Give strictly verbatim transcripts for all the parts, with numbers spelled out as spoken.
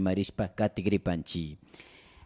rimarishpa katigripanchi.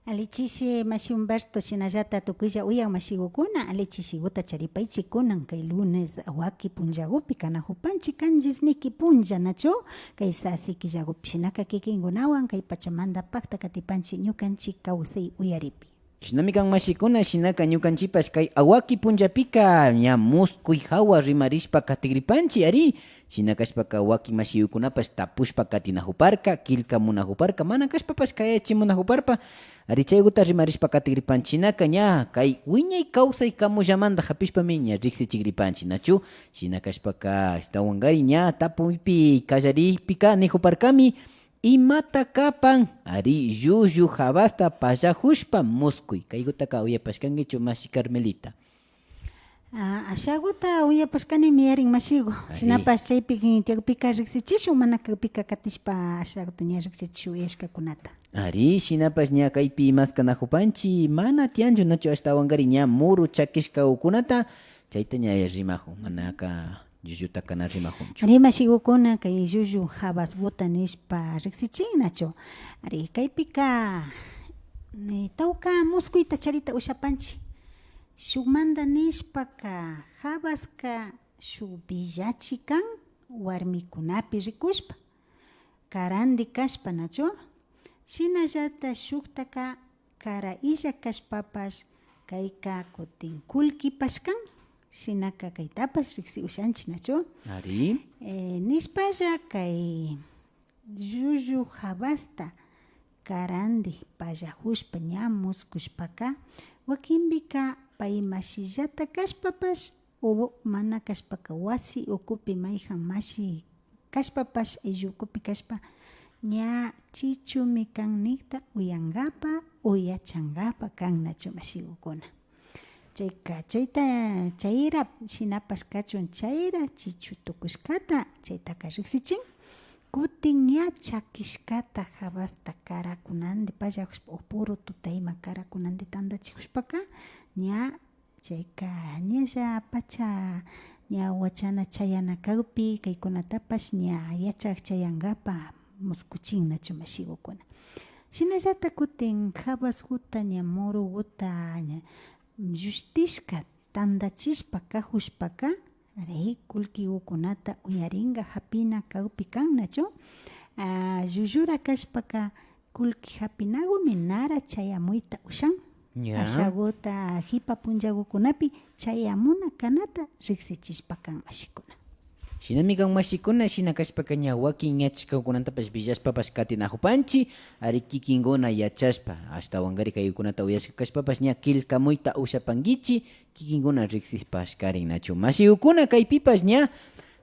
Alli chishi mashi Humberto, shinallata tukuylla uyak mashigukuna, alli chishiguta charipaychi kunan kay lunes waki punllagupi kanajupanchi kanchis niki punlla, nachu? Kay sasi killagupi, shinaka kikingunawan kay pachamanda pakta katipanchi ñukanchi kawsay uyaripi. Shinami kan mashikuna, shinaka ñukanchipash kay awaki punllapika ña muskuy hawa rimarishpa katigripanchi, ari. Shina kashpaka wakin mashiyukunapash tapushpa katinajuparka, killkamunajuparka, mana kashpapash kayachimunajuparpa, ari, chayguta rimarishpa katigripanchi. Shinaka ña kay wiñay kawsay kamullamanda japishpami ña riksichigripanchi, nachu? Shina kashpaka ashtawankari ña tapuypi kallarikpika nijuparkami, imata kapan, ari, llullu habasta pallajushpa muskuy. Kaygutaka uyapashkankichu, mashi Carmelita? Ah, ashaguta uyapashkanimi yarin mashigu. Ari. Shinapash chaypi tiakpika riksichishun, mana kakpika katishpa ashaguta ña riksichishun uyashkakunata. Ari, shinapash ña kaypi maskanajupanchi, mana tiyanchu nachu ashtawankari ña muru chakishkagukunata, chayta ña rimajun, manaka llulluta kana rimajunchu. Ari, mashigukuna, kay llullu habasguta nishpa riksichin, nachu? Ari, kaypika, eh, tawka muskuyta charita ushapanchi. Shukmanda nishpaka, habaska shuk villachi kan warmikunapi rikushpa, karandi kashpa, nachu? Shinallata shuktaka kara illak kashpapash, kayka kutin kullkipash kan, shinaka kaytapash riksi ushanchi, nachu? Ari. Eh, nishpalla kay llullu habasta karandi pallajushpa ña muskushpaka, wakinpika pay mashillata kashpapash o mana kashpaka wasi ukupi mayjan mashi kashpapash, ayllu ukupi kashpa, ña chichumi kan nikta uyankapa o yachankapa kan, nachu mashigukuna? Chayka, chayta, chayra shinapash kachun, chayra chichu tukushkata chaytaka riksichin. Kutin ña chakishkata habasta karakunandi pallajushpa o puru tutayman karakunandi tandachijushpaka, ña chayka ñalla pacha ña wachana chayana kakpi kaykunatapash ña yachak chayankapa muskuchin, nachu mashigukuna? Shinallata kutin habasguta ña muruguta ña llushtishka tandachishpa kajushpaka, ari, kullkigukunata uyarinka japina kakpi kan, nachu? Ah, llullura kashpaka, kullki japinagumi nara chayamuyta ushan. Ya. Ashaguta jipa punllagukunapi chayamuna kanata riksichishpa kan, mashikuna. Shinami kan, mashikuna, shina kashpaka ña wakin yachashkakunatapash villashpapash katinajupanchi, ari, kikinkuna yachashpa, ashtawankari kaykunata uyashka kashpapash ña killkamuyta ushapankichi, kikinkuna riksishpa ashkarin, nachu? Mashigukuna, kaypipash ña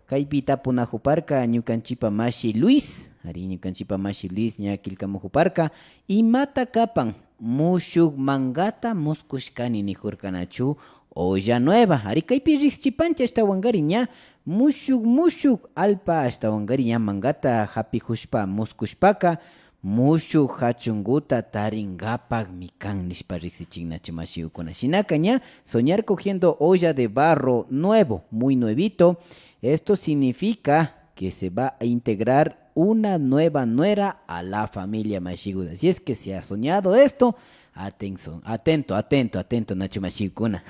kaypi tapunajuparka ñukanchipa mashi Luis, ari, ñukanchipa mashi Luis ña killkamujuparka, imata kapan mushuk mankata muskushkani nijurka, nachu? Olla nueva, ari, kaypi riksichipanchi ashtawankari ña mushuk mushuk alpa ashtawankari ña mankata japijushpa muskushpaka, mushuk jachunguta tarinkapakmi kan nishpa riksichin, nachu, mashigukuna? Shinaka ña soñar cogiendo olla de barro nuevo, muy nuevito, esto significa que se va a integrar una nueva nuera a la familia, mashigukuna. Si es que se ha soñado esto, atención, atento, atento, atento, nachu, mashigukuna.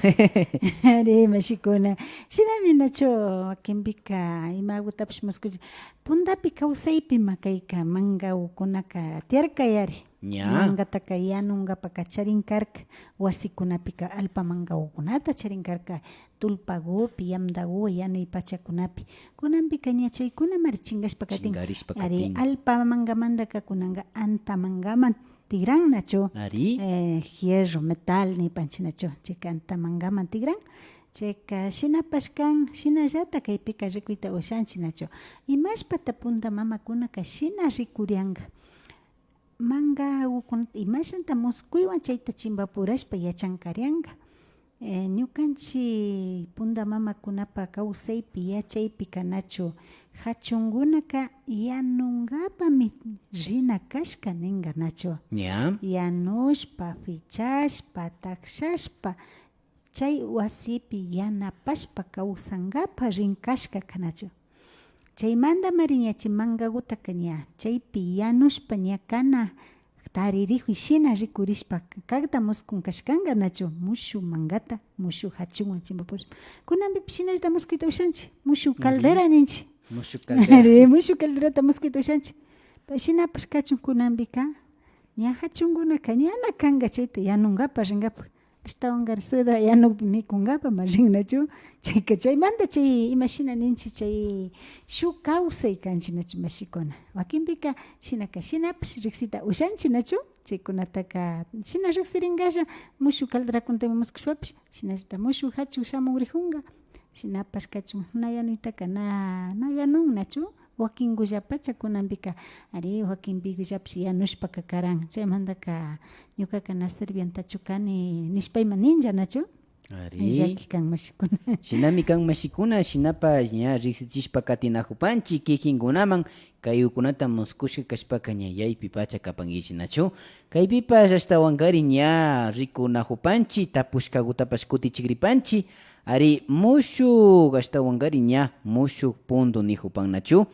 Ari, mashikuna. Shinami, nachu, wakinpika imagutapash muskuchin. Pundapi kawsaypima kayka mankagukunaka tiarkayari. Ña. Mankataka yanunkapaka charin karka, wasikunapika alpa mankagukunata charin karka, tullpagupi, yamdagu, yanuy pachakunapi. Kunanpika ña chaykunamari chinkashpa katin. Chinkarishpa katin. Ari, alpa mankamantaka kunanka anta mankaman tigran, nachu? Ari. Eh, hierro, metal nipanchi, nachu? Chayka anta mankaman tigran. Chayka shinapash kan, shinallata kaypika rikuyta ushanchi, nachu? Imashpata punta mamakunaka shina rikurianka. Mankagukunata imashnata muskuywan chayta chimpapurashpa yachankarianka. Eh, ñukanchi punta mamakunapa kawsaypi, yachaypika, nachu, jachunkunaka yanunkapami rina kashka ninka, nachu? Ña. Yanushpa, fichashpa, takshashpa, chay wasipi yanapashpa kawsankapa rin kashka, nachu? Chaymanta mari ña chay mangagutaka ña chaypi yanushpa ña kana taririjuy shina rikurishpa kakta muskun kashkanga nachu, mushuk mangata mushuk hachunwan chimpapurishpa. Kunanpipish shinallata muskuyta ushanchik, mushuk caldera ninchik. Mushuk caldera. Ari, mushuk calderata muskuyta ushanchik. Shinapash kachun kunanpika ña hachunkunaka ñana kanga chayta yanungapa ringapa. Ashtawankarin suegra yanukpi mikunkapaman rin nachu. Chayka chaymanta chay imashina ninchik chay shuk kawsay kanchik nachu mashikuna. Wakinpika shinaka shinapash riksita ushanchik nachu. Chaykunataka shina riksiringalla mushuk calderakunatami muskushpapish shinallata mushuk hachuk shamun rikunga. Shinapash kachun na yanuytaka na, na yanun nachu. Wakinkullapacha kunanpika, ari, wakinpikullapish yanushpaka karan. Chaymantaka ñukaka na sirvientachu kani nishpayman ninlla nachu. Ari. Llaki kan mashikuna. Shinami kan mashikuna, shinapash ña riksichishpa katinajupanchik kikinkunaman, kaykunata muskushka kashpaka ña yaypi pacha kapankichik nachu. Kaypipash ashtawankarin ña rikunajupanchik, tapushkagutapash kutichigripanchik. Ari, mushuk ashtawankarin ña mushuk punto nijupan nachu.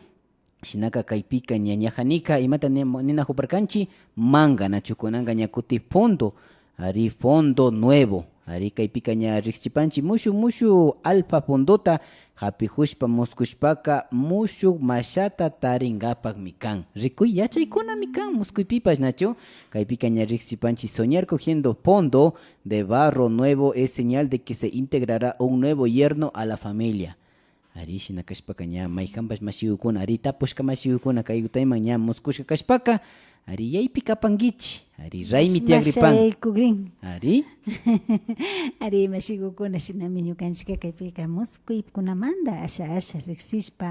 Shinaka kaypika ña ñajanika imata ni-, ninajuparkanchik, manga nachu, kunanka ña kuti fondo, ari, fondo nuevo. Ari, kaypika ña riksichipanchik mushuk mushuk alfa fondota japijushpa muskushpaka mushuk mashata tarinkapakmi kan. Rikuy yachaykunami kan muskuypipash nachu. Kaypika ña riksichipanchik soñar cogiendo fondo de barro nuevo es señal de que se integrará un nuevo yerno a la familia. Ari, shina kashpaka ña mayjanpash mashigukuna, ari, tapushka mashigukuna kaygutayman ña muskushka kashpaka, ari, yaypi kapankichik, ari, raymi tiyagripan. Mashaykugrin. Ari. Ari, mashigukuna, shinami ñukanchikka kaypika muskuykunamanta asha asha riksishpa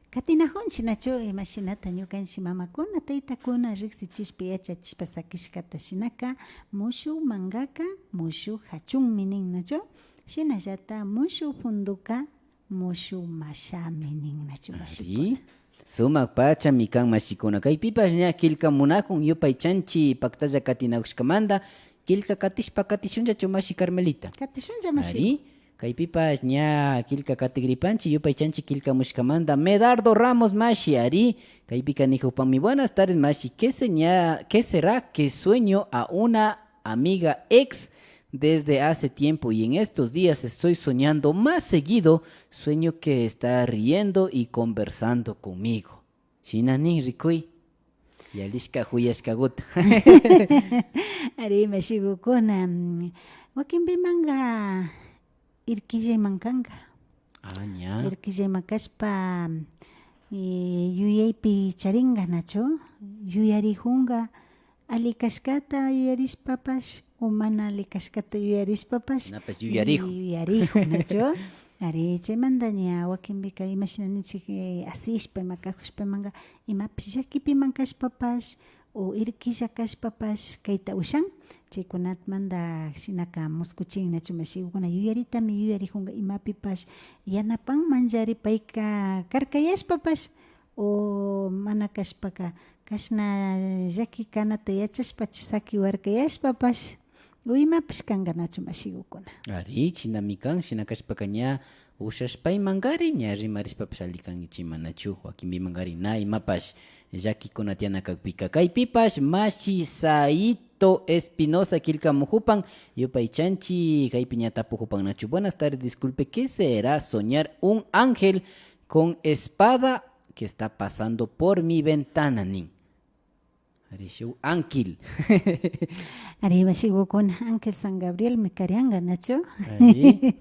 katinajunchik nachu, imashinata ñukanchik mamakuna, taytakuna riksichishpa yachachishpa sakishkata shinaka, mushuk mangaka mushuk jachunmi nin nachu, shinallata mushuk fundoka mushuk mashami nin nachu mashikuna. Ari. Sumak pachami kan mashikuna. Kaypipash ña killkamunajun yupaychanchik paktalla katinajushkamanta. Killka katishpa katishunllachu mashi Carmelita? Katishunlla mashi. Ari. Kaypipash ña killka katigripanchik yupaychanchik killkamushkamanta. Medardo Ramos mashi, ari. Kaypika nijupanmi, buenas tardes mashi. ¿Qué seña-, qué será que sueño a una amiga ex desde hace tiempo y en estos días estoy soñando más seguido, sueño que está riendo y conversando conmigo. Shina nin rikuy. Yalishka juyashkaguta. Ari, mashigukuna, mm, wakinpimanga irkillayman kanga. Ah, ña. Irkillayman kashpa, eh, yuyaypi charinga, nachu? Yuyarijunga, ali kashkata yuyarishpapash o mana ali kashkata yuyarishpapash. Napash yuyarijun. Yuyarijun, nachu? Ari, chaymanta ña wakinpika imashina ninchik, eh, asishpa ima kajushpamanga, imapish llakipiman kashpapash o irkilla kashpapash kayta ushan. Chaykunamanta shinaka muskuchin, nachu mashigukuna? Yuyaritami yuyarijunga, imapipash yanapanmanllari payka karkayashpapash o mana kashpaka kashna llaki kanata yachashpachu sakiwarkayashpapash o imapish kanga, nachu mashigukuna? Ari, shinami kan, shina kashpaka ña ushashpaymangarin ña rimarishpapash ali kankichik, manachu? Wakinpimangarin na imapash llakikuna tiyana kakpika. Kaypipash mashi Saito Espinosa killkamujupan, yupaychanchik, kaypi ña tapujupan nachu. Buenas tardes, disculpe, ¿qué será soñar un ángel con espada que está pasando por mi ventana? Nin. Ari, shuk ángel. Ari, mashigukuna, ángel San Gabrielmi karianga, nachu? Ari.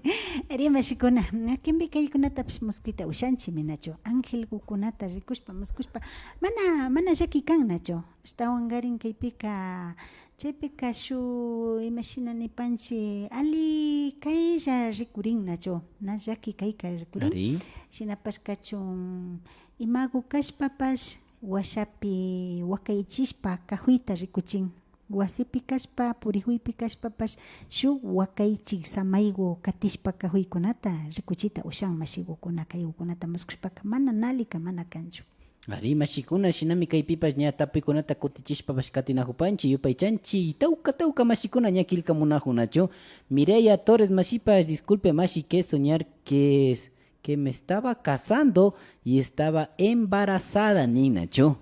Ari, mashikuna, wakinpi kaykunatapish muskuyta ushanchikmi, nachu? Angelgukunata rikushpa, muskushpa, mana, mana llaki kan, nachu? Ashtawankarin kaypika, chaypika shuk, imashina nipanchik, ali kaylla rikurin, nachu? Na llaki kayka rikurin. Ari. Shinapash kachun, imagu kashpapash, washapi wakaychishpa kajuyta rikuchin. Wasipi kashpa, purijuypi kashpapash, shuk wakaychik samaygu katishpa kajuykunata rikuchita ushan mashigukuna, kaygukunata muskushpaka mana nalika mana kanchu. Ari, mashikuna, shinami kaypipash ña tapuykunata kutichishpapash katinajupanchik, yupaychanchik, tawka, tawka mashikuna ña killkamunajunachu. Mireya Torres mashipash, disculpe mashi, ¿qué soñar que es que me estaba casando y estaba embarazada, nin nachu.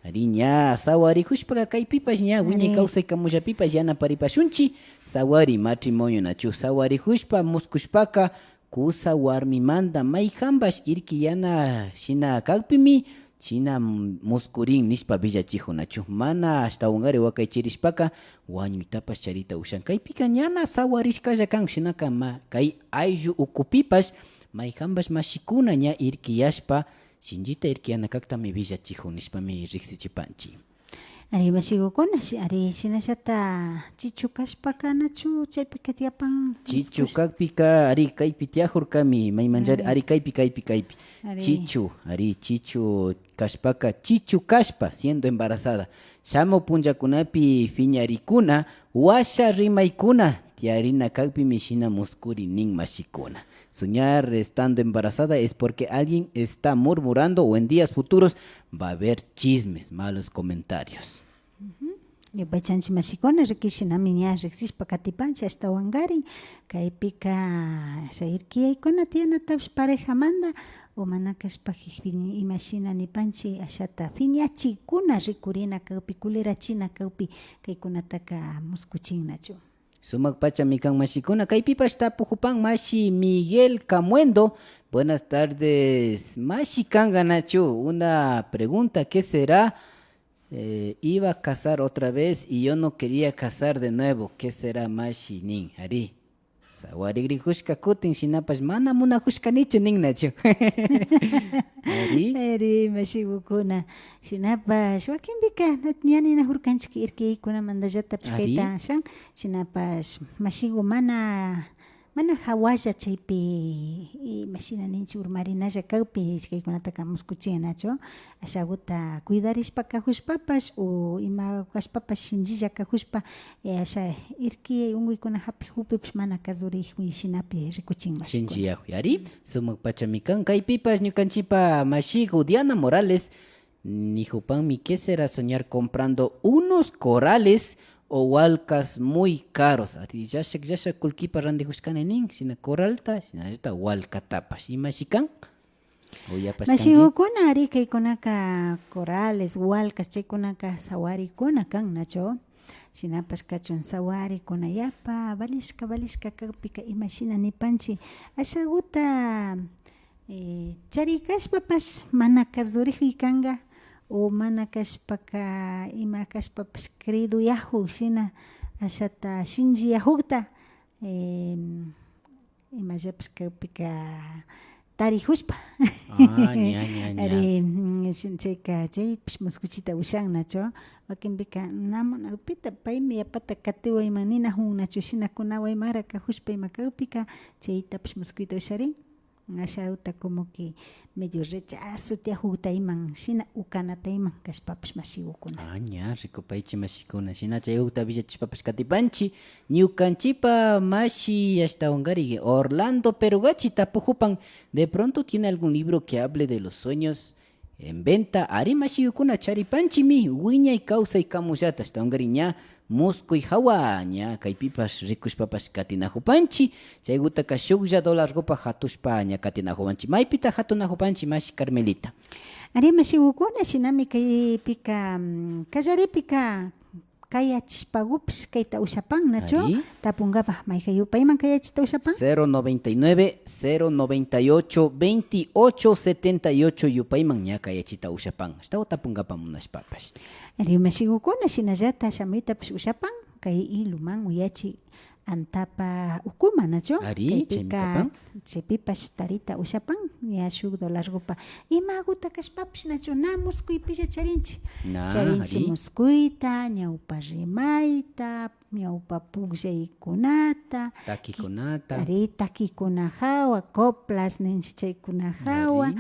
Ari, ña sawarijushpaka kaypipash ña wiñay kawsay kamullapipash yanaparipashunchi. Sawari matrimonio nachu sawarijushpa muskushpaka kusa warmimanta mayjanpash irkiyana shina kakpimi shina muskurin nishpa willachijun nachu. Mana ashtawankari wakaychirishpaka wañuytapash charita ushan. Kaypika ñana sawarishkalla kan, shinaka ma-, kay ayllu ukupipash mayjanpash mashikuna ña irkiyashpa shinllita irkiyana kaktami willachijun nishpami riksichipanchi. Ari, mashigukuna, shi-, ari, shinallata chichu kashpaka nachu chaypika tiyapan? Chichu kakpika, ari, kaypi tiyajurkami, maymanllari, ari, kaypi, kaypi, kaypi. Ari. Chichu, ari, chichu kashpaka, chichu kashpa, siendo embarazada, shamuk punllakunapi piñarikuna, washa rimaykuna tiyarina kakpimi shina muskuri nin mashikuna. Soñar estando embarazada es porque alguien está murmurando o en días futuros va a haber chismes, malos comentarios. Yupaychanchi mashikuna, riki shinami ña riksishpa katipanchi ashtawankarin. Kaypika asha irkiyaykuna tiyanatapish parejamanta o mana kashpa jik-, imashina nipanchi ashata piñachikuna rikurina kakpi, kulerachina kakpi kaykunataka muskuchin nachu. Sumak pachami kan mashikuna. Kaypipash tapujupan mashi Miguel Camuendo. Buenas tardes mashi, kanka nachu? Una pregunta, ¿qué será? Eh, iba a casar otra vez y yo no quería casar de nuevo. ¿Qué será mashi? Nin. Ari. Sawarigrijushka kutin shinapash mana munajushkanichu nin nachu. Ari. Ari, mashigukuna. Shinapash wakinpika na-, ña ninajurkanchik irkiyaykunamantallatapish kayta ashan. Shinapash mashigu mana, mana jawalla chaypi imashina ninchik urmarinalla kakpi kaykunataka muskuchin nachu. Ashaguta cuidarishpa kajushpapash o ima kashpapash shinchilla kajushpa, eh, asha irkiyay unkuykuna japijupipash mana kazurijuy shinapi rikuchin mashikuna. Shinchiyajuy, ari. Sumak pachami kan. Kaypipash ñukanchipa mashigu Diana Morales nijupanmi, ¿qué será soñar comprando unos corales o walcas muy caros? Ari, llashak, llashak kullkipa randijushkani nin, shina coralta, shinallata walkatapash. Imashi kan? Uyapash kanki. Mashigukuna, ari, kaykunaka corales, walcas, chaykunaka sawarikuna kan nachu. Shinapash kachun sawarikuna yapa valishka, valishka kakpika imashina nipanchi, ashaguta, eh, charikashpapash mana kazurijuy kanka, o mana kashpaka ima kashpapash creedoyajun shina, ashata shinchiyajukta, em, imallapash kakpika tarijushpa. Ah, ña, ña, ña. Ari, mm, shin-, chayka, chaypish muskuchita ushan nachu. Wakinpika, na munakpita, paymi yapata katiwayman ninajun nachu, shinakunawaymanra kajushpa ima kakpika, chaytapish muskuyta usharin. Ashata como que medio rechazo tiyajukta iman, shina ukanata iman kashpapish mashigukuna. Ah, ña, rikupaychi mashikuna. Shina chayukta villachishpapash katipanchi. Ñukanchipa mashi ashtawankari Orlando Perugachi tapujupan, ¿de pronto tiene algún libro que hable de los sueños en venta? Ari mashiyukuna, charipanchimi wiñay kawsay kamullata, ashtawankari ña muskuy jawa, ña kaypipash rikushpapash katinajupanchi. Chaygutaka shuklla dolargupa jatushpa ña katinajupanchi. Maypita jatunajupanchi mashi Carmelita? Ari mashigukuna, shinami kaypika, mm, kallaripika kayachishpagupish kayta ushapan nachu? Ari. Tapunkapa, mayjan yupayman kayachita ushapan? Cero noventa y nueve, cero noventa y ocho, veintiocho setenta y ocho yupayman ña kayachita ushapan. Ashtawan tapunkapa munashpapash. Ari mashigukuna, shinallata shamuytapish ushapan kay iluman uyachi antapa ukuman nachu? Ari, chaymi kapan. Kaypika chaypipash tarita ushapan, ña shuk dolargupa. Imaguta kashpapish nachu, na muskuypilla charinchi. Na, charinchi ari. Muskuyta, ñawpa rimayta, ñawpa pukllaykunata. Takikunata. Ari, takikuna jawa, coplas ninchi chaykuna jawa. Ari.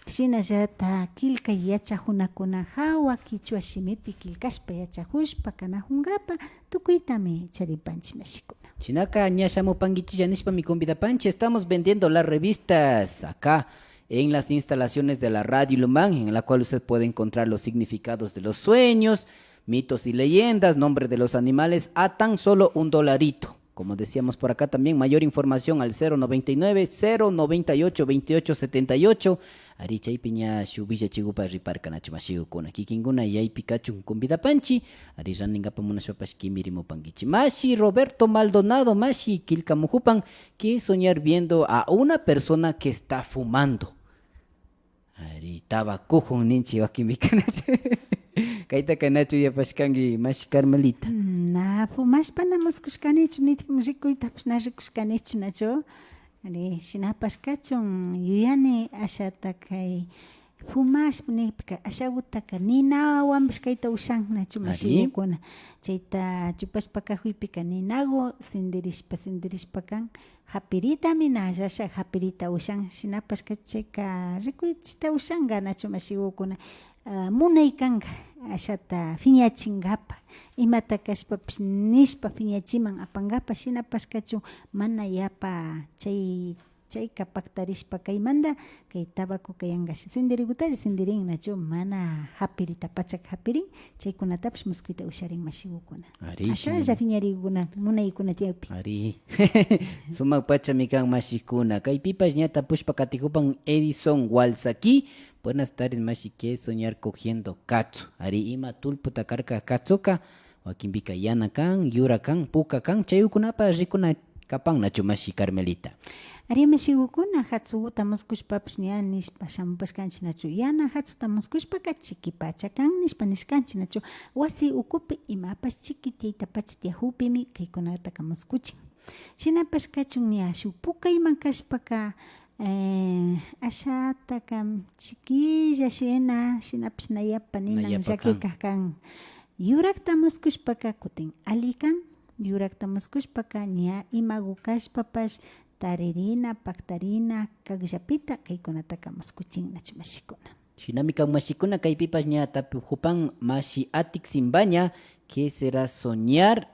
Shinallata killkay yachajunakuna jawa, kichwa shimipi killkashpa yachajushpa kanajunkapa tukuytami charipanchi mashikuna. Shinaka ña shamupankichilla nishpami convidapanchi. Estamos vendiendo las revistas acá en las instalaciones de la Radio Ilumán, en la cual usted puede encontrar los significados de los sueños, mitos y leyendas, nombre de los animales a tan solo un dolarito. Como decíamos por acá también, mayor información al cero noventa y nueve, cero noventa y ocho, veintiocho setenta y ocho. Ari, chaypi ña shuk willachikupa riparka nachu mashikukuna. Kikinkuna yaypi kachun convidapanchi. Ari, rantinkapa munashpapash kimirimupankichi. Mashi Roberto Maldonado, mashi killkamujupan, ¿qué soñar viendo a una persona que está fumando? Ari, tabacujun ninchi wakinpika nachu. Kaytaka nachu uyapashkanki, mashi Carmelita? Mm, na fumashpa na muskushkanichu, ni rikuytapash na rikushkanichu nachu. Ari, shinapash kachun, yuyani ashata kay fumashpa nikpika, ashagutaka ninawanpash kayta ushan nachu. Ari. Mashikukuna. Chayta chupashpa kajuypika ninagu sindirishpa, sindirishpa kan. Japiritami na allasha, japirita ushan, shinapash chayka rikuychita ushanka nachu mashikukuna. Ah, munay kanka ashata piñachinkapa, imata kashpapash nishpa piñachiman apankapa, shinapash kachun mana yapa chay, chayka paktarishpa kaymanta, kay tabacoka yanka sindirigutalla sindirin nachu, mana japirita pachak japirin, chaykunatapash muskuyta usharin mashikukuna. Ari, ashalla piñarikuna, munaykuna tiyakpi. Ari. Sumak pachami kan mashikuna. Kaypipash ña tapushpa katijupan Edison Walsaki. Buenas tardes, mashi, ¿qué soñar cogiendo katsu? Ari, ima tullputa karka katsuka, wakinpika yana kan, yura kan, puka kan, chaykunapa rikuna kapan nachu, mashi Carmelita? Ari, mashikukuna, katsuguta muskushpapash ña nishpa shamupashkanchi nachu, yana katsuta muskushpaka chikipacha kan nishpa nishkanchi nachu, wasi ukupi imapash chiki tiyaytapacha tiyajupimi kaykunataka muskuchin. Shinapash kachun ña shuk pukayman kashpaka, eh, ashataka chikilla shina, shinapash na yapa ninan, na yapa llakika kan. Yurakta muskushpaka kutin ali kan, yurakta muskushpaka ña imagu kashpapash taririna, paktarina kakllapita kaykunataka muskuchin nachu mashikuna. Shinami kan mashikuna, kaypipash ña tapujupan mashi Atik Simbaña, ¿qué será soñar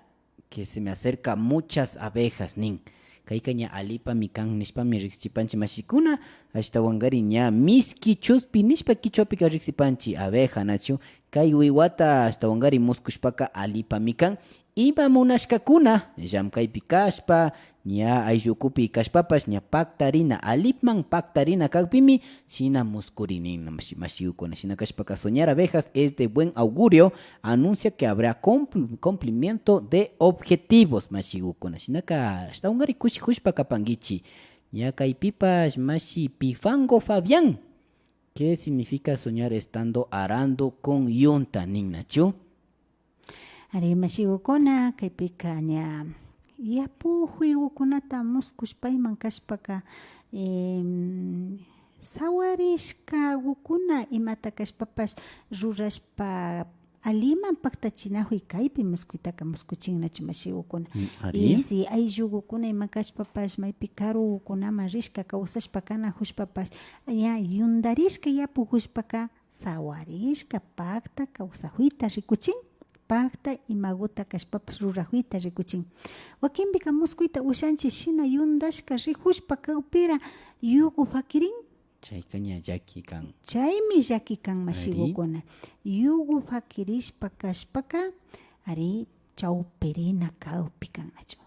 que se me acerca muchas abejas? nin. Kayka ña alipami kan nishpami riksichipanchi mashikuna, ashtawankari ña miski chuspi nishpa kichwapika riksipanchi abeja, nachu? Kay wiwata ashtawankari muskushpaka alipami kan. Ima munashkakuna, llamkaypi kashpa, ña ayllukupi kashpapash, ña paktarina, alipman paktarina kakpimi, shina muskurin nin mashi-, mashikukuna. Shina kashpaka, soñar abejas es de buen augurio, anuncia que habrá cumpl-, cumplimiento de objetivos, mashikukuna. Shinaka, ashtawankari kushijushpa kapankichi. Ña kaypipash, mashi Pifango Fabián, ¿qué significa soñar estando arando con yunta? nin nachu. Ari, mashikukuna, kaypika ña yapu juegokunata muskushpa iman kashpaka, em, sawarishkagukuna imata kashpapash rurashpa aliman paktachinajuy kaypi muskuytaka muskuchin nachu mashikukuna. Mm, ari. Y si ayllugukuna ima kashpapash maypi karugukunaman rishka kawsashpa kanajushpapash ña yundarishka yapujushpaka sawarishka pakta kawsajuyta rikuchin, pakta imaguta kashpapash rurajuyta rikuchin. Wakinpika muskuyta ushanchi shina yundashka rijushpa kakpira yugu fakirin. Chayka ña llaki kan. Chaymi llaki kan, ari, mashigukuna. Yugu fakirishpa kashpaka, ari, chawpirina kakpi kan nachu.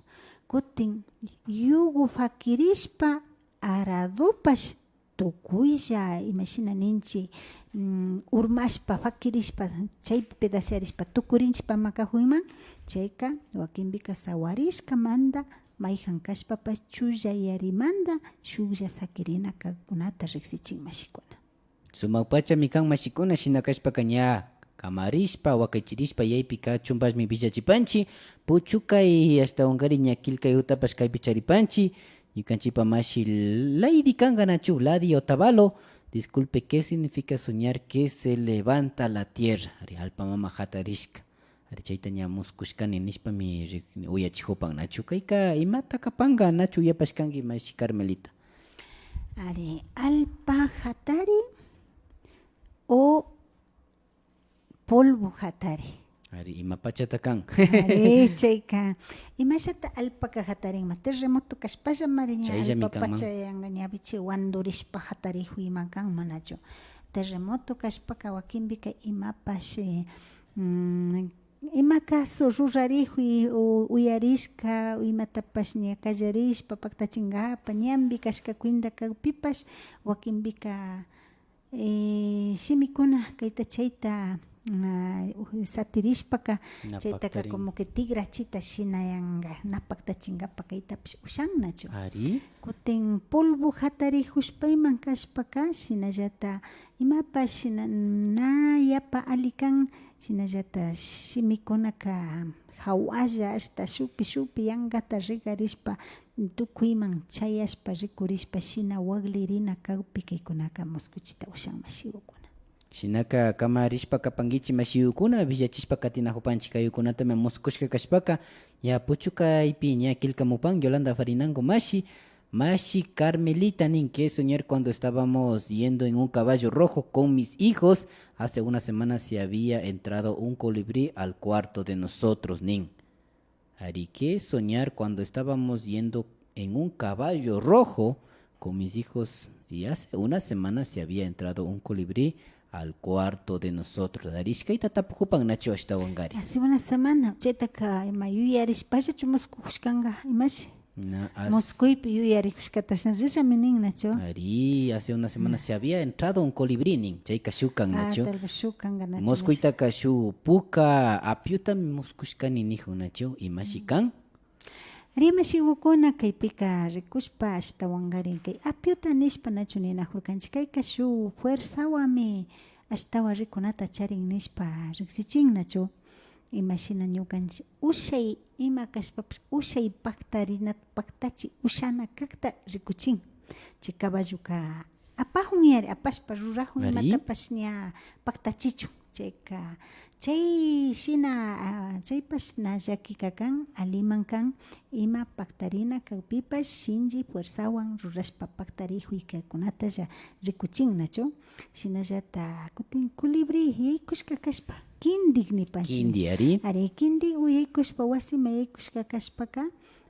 Kutin yugu fakirishpa aradopash tukuylla, imashina ninchi, mm, urmashpa, fakirishpa, chaypi pedacearishpa tukurinchi pamakajuyman, chayka wakinpika sawarishkamanta, mayjan kashpapash chullayarimanta shuklla sakirina kakkunata riksichin, mashikuna. Sumak pachami kan, mashikuna, shina kashpaka ña kamarishpa, wakaychirishpa, yaypi kachunpashmi willachipanchi, puchukay, ashtawankari ña killkayjutapash kaypi charipanchi, ñukanchipa mashi Lady kanka nachu, Lady Otavalo, disculpe, ¿qué significa soñar que se levanta la tierra? Ari, allpa mama jatarishka. Ari, chayta ña muskushkani nishpami ri-, uyachijupan nachu. Kayka imata kapanka nachu uyapashkanki, mashi Carmelita? Ari, allpa jatari o polvo jatari. Ari, ima pachata kan. Ari, chayka. Imashata allpaka jatarinma? Terremoto kashpallamari ña. Chayllami allpa kanman. Pacha yanka ñawichi wandurishpa jatarijuyma kan, manachu? Terremoto kashpaka wakinpika imapash, eh, mm, Ima caso rurarijuy o uyarishka o imatapash ña kallarishpa paktachinkapak ñanpi kashka cuenta kakpipash, wakinpika, eh, shimikuna kayta chayta, ah, satirishpaka, na chaytaka paktarin, como que tikrachita shinayanka, na paktachinkapak kaytapish ushan nachu. Ari. Kutin polvo jatarijushpa iman kashpaka, shinallata imapash shina na yapa alli kan, shinallata shimikunaka jawalla, ashta shupi shupi yankata regarishpa, tukuyman chayashpa rikurishpa shina waklirina kakpi kaykunaka muskuchita ushan mashikukuna. Shinaka kamarishpa kapankichik mashikukuna, willachishpa katinajupanchik kaykunatami muskushka kashpaka, ña puchukaypi ña killkamupan Yolanda Farinango mashi, mashi Carmelita nin, qué soñar cuando estábamos yendo en un caballo rojo con mis hijos, hace una semana se había entrado un colibrí al cuarto de nosotros nin. Ari, qué soñar cuando estábamos yendo en un caballo rojo con mis hijos y hace una semana se había entrado un colibrí al cuarto de nosotros. Ari, ishkayta tapujupan nachu ashtawankari. Hace una semana, chaytaka ima yuyarishpallachu muskujushkanka, imashi? Na, as- Muskuypi yuyarijushkata shinallami nin nachu. Ari, hace una semana se había entrado un colibrí nin, chayka shuk kan nachu. Ah, tal vez shuk kanka nachu. Muskuytaka shuk puka apiotami muskushkani nijun nachu, imashi kan. Ari mashikukuna, kaypika rikushpa ashtawankarin kay apiota nishpa nachu ninajurkanchik, kayka shuk fuerzawanmi ashtawan rikunata charin nishpa riksichin nachu. Imashina ñukanchik ushay ima kashpapash ushay paktarina, paktachi ushana kakta rikuchin. Chay caballoka apajun yari, apashpa rurajun. Ari. Imatapash ña paktachichun. Chayka, chay shina, ah, chaypash na llakika kan, aliman kan, ima paktarina kakpipash shinchi fuerzawan rurashpa paktarijuy kaykunatalla rikuchin nachu. Shinallata kutin colibrí yaykushka kashpa, kindik nipanchik. Kindi, ari. Ari, kindik yaykushpa wasiman yaykushka kashpaka,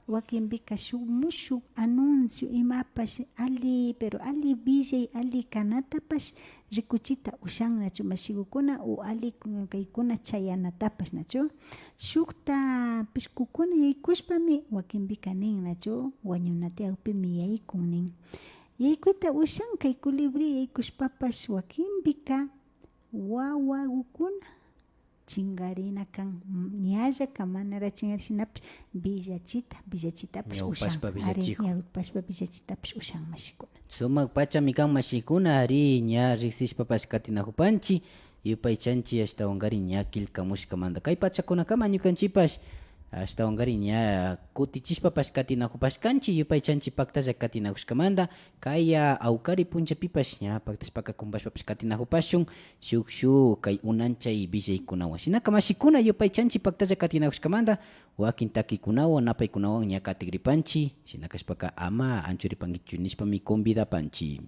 wakinpika shuk mushuk anuncio imapash ali, pero ali willay ali kanatapash rikuchita ushan nachu mashikukuna, o ali kaykuna chayanatapash nachu. Shukta pishkukuna yaykushpami wakinpika nin nachu, wañuna tiyakpimi yaykun nin. Yaykuyta ushan kay colibrí yaykushpapash wakinpika wawakukuna chinkarina kan, ñallaka manara chinkari shinapish villachita, villachitapish ushan. Ñawpashpa. Ari, villachijun. Ñawpashpa villachitapish ushan mashikuna. Sumak pachami kan mashikuna, ari ña riksishpapash katinajupanchik, yupaychanchik ashtawankari ña killkamushkamanta. Kay pachakunakama ñukanchikpash ashtawankari ña kutichishpapash katinajupashkanchik, yupaychanchik paktalla katinajushkamanta, kaya awkari punchapipash ña paktashpaka kumpashpapash katinajupashun, shuk shuk kay unanchay willaykunawan. Shinaka mashikuna yupaychanchik paktalla katinajushkamanta, wakin takikunawan, napaykunawan ña katigripanchik, shina kashpaka ama anchuripankichu nishpami convidapanchik.